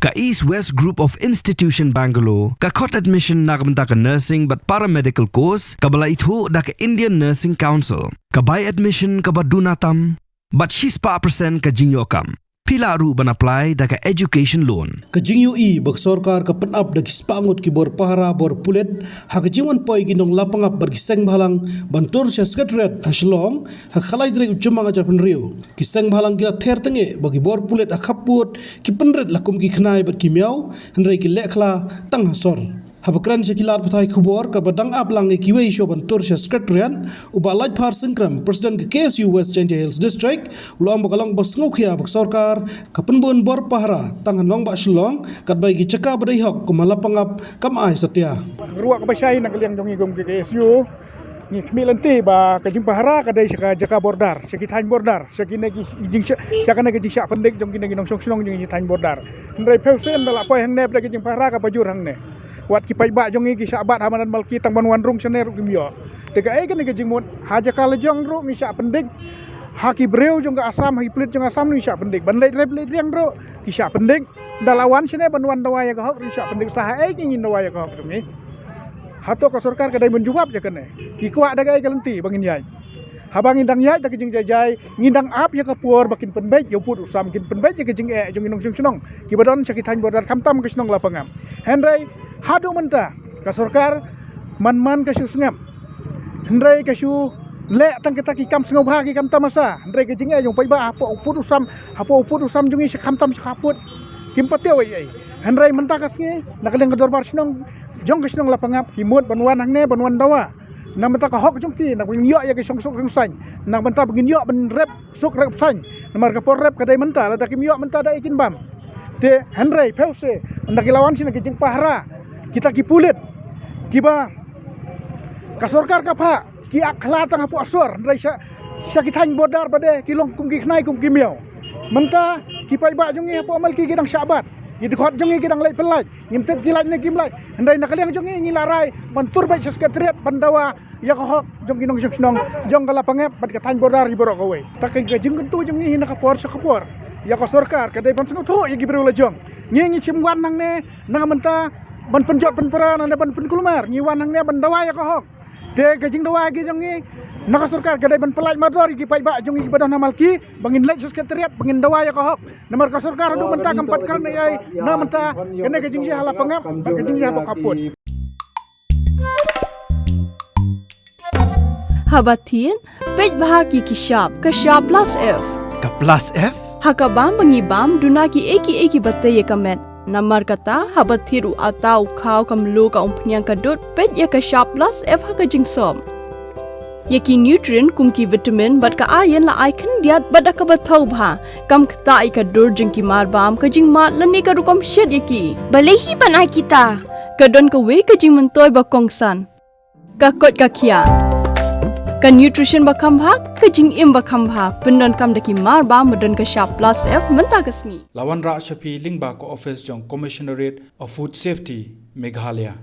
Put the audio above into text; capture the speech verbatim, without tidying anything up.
Ka East West Group of Institution Bangalore ka khot admission na ka bynta ka nursing bad paramedical course kaba la ithuh da ka Indian Nursing Council. Ka bai admission kaba duna tam bad shispah percent ka jingïoh kam. Phi lah ruh ban apply da ka education loan. Ka jingïohi ba ka sorkar ka pynap da ki spah ngut ki bor pahara bor pulit ha ka jingwan poi ki nong lapangap bad ki seng bhalang ban tur sha Secretariat ha Shillong ha ka lai tarik u Jymmang ar hajar arphew hynriew. Ki seng bhalang ki la ther tang eh ba ki bor pulit ha khappud ki pynrit la kum ki khnai bad ki miaw, hynrei ki leh khla tang ha sor. Haba kren sha ki lad pathai khubor kaba dang ap lang ïa kiwei shuwa ban tur sha Secretariat, u Bah Laitphar Syngkrem, President ka K S U West Jaintia Hills District, u la ong ba ka long ba sngewkhia ba ka sorkar ka pynbun bor pahara tang ha nongbah Shillong katba ïa ki jaka ba dei hok kum ha lapangap kam ai satia. Ruh kaba shai na ka liang jong ngi kum ka K S U, ngi khmih lynti ba ka jingpahara ka dei sha ka jaka border, sha ki thaiñ border, sha kine ki jingshah, sha kane ka jingshah pyndik jong kine ki nongshong shnong jong ki thaiñ border. Hynrei phew sien da la poi hangne ba da ka jingpahara kaba jur hangne. Wat ki paidbah jong ngi ki shah bat ha madan Malki tang ban wan rung shane ruh kim ïoh. Te kaei kane ka jingmut, ha jaka la jong ruh ngi shah pyndik. Ha ki briew jong ka Assam, ha ki pulit jong Assam ngi shah pyndik. Ban leit rep leit riang ruh ki shah pyndik. Da la wan shane ban wan dawa ïa ka hok ruh shah pyndik, sa haei ki ngin dawa ïa ka hok jong ngi. Hato ka sorkar ka dei ban jubab ïa kane? Ki kwah da kaei ka lynti ba ngin ïaid? Haba ngin dang ïaid da ka jingjai jai, ngin dang ap ïa ka por ba kin pynbeit ïa u pud u sam, kin pynbeit ïa ka jingeh jong ki nongshong shnong kiba don sha ki thaiñ border khamtam ka shnong lapangap. Hynrei haduh mynta ka sorkar man man ka shu sngap. Hynrei ka shu leh tang kita ki kam sngewbha ki kam tamasa. Hynrei ka jingeh jong u paidbah hapoh u pud u sam, hapoh u pud u sam jong ngi sha khamtam sha khappud. Kim pat tip ei ei. Hynrei mynta ka sngi na ka liang ka dorbar shnong jong ka shnong lapangap ki mut ban wan hangne ban wan dawa. Na mynta ka hok jong ki, na ngin ïoh ïa ka shongsuk shongsaiñ. Na mynta ba ngin ïoh ban rep suk rep saiñ. Namar ka por rep ka dei mynta, lada kim ïoh mynta da ei kin bam. Te hynrei phew sien na ki la wan shane ki jingpahara, kita ki pulit kiba ka sorkar ka phah, ki ap khla tang hapoh sor, hynrei sha, sha ki thaiñ border ba dei ki long kum ki khnai kum ki miaw. Mynta ki paidbah jong ngi hapoh Malki ki dang shah bat, ki dkhot jong ngi ki dang leit pynlait. Ngim tip ki lait ne kim lait. Hynrei na ka liang jong ngi ngi la rai ban tur beit sha Secretariat ban dawa ïa ka hok jong ki nongshong shnong jong ka lapangap bad ka thaiñ border hi baroh kawei. Ta ka jingkyntu jong ngi hi na ka por sha ka por ïa ka sorkar ka dei ban sngewthuh ïa ki briew la jong. Ngi ngi shim wan hangne na mynta ban pynjot pynpra, na ban pynkulmar, ngi wan hangne ban dawa ïa ka hok. Te ka jingdawa ki jong ngi na ka sorkar ka dei ban pynlait mardor ïa ki paidbah jong ngi kiba don ha Malki ba ngin leit sha Secretariat ba ngin dawa ïa ka hok. Namar ka sorkar haduh mynta kam pat kren ei ei na mynta kane ka jingjia ha lapangap, ka jingjia ha khappud. Haba thied, peit bha ki ki shap, ka shap plus F. Ka plus F? Ha ka bam ba ngi bam, duna ki ei ki ei kiba tei ïa ka met. Namar kata, haba thied u atta, u khaw, ka mluh, ka umphniang, ka dud, peit ïa ka shap plus F ha ka jingsop. Ïa ki nutrient kum ki vitamin bad ka iron la ai khyndiat bad da kaba thaw bha. Kam ktah ïa ka dur jong ki marbam, ka jingmad lane ka rukom shet ïa ki. Balei hi ban ai kita? Ka don kawei ka jingmyntoi ba kongsan. Ka koit ka khiah. Ka nutrition ba kham bha, ka jingim ba kham bha. Pyndonkam da ki marbam ba don ka shap plus F mynta ka sngi. La wanrah sha phi lyngba ka office jong Commissionerate of Food Safety, Meghalaya.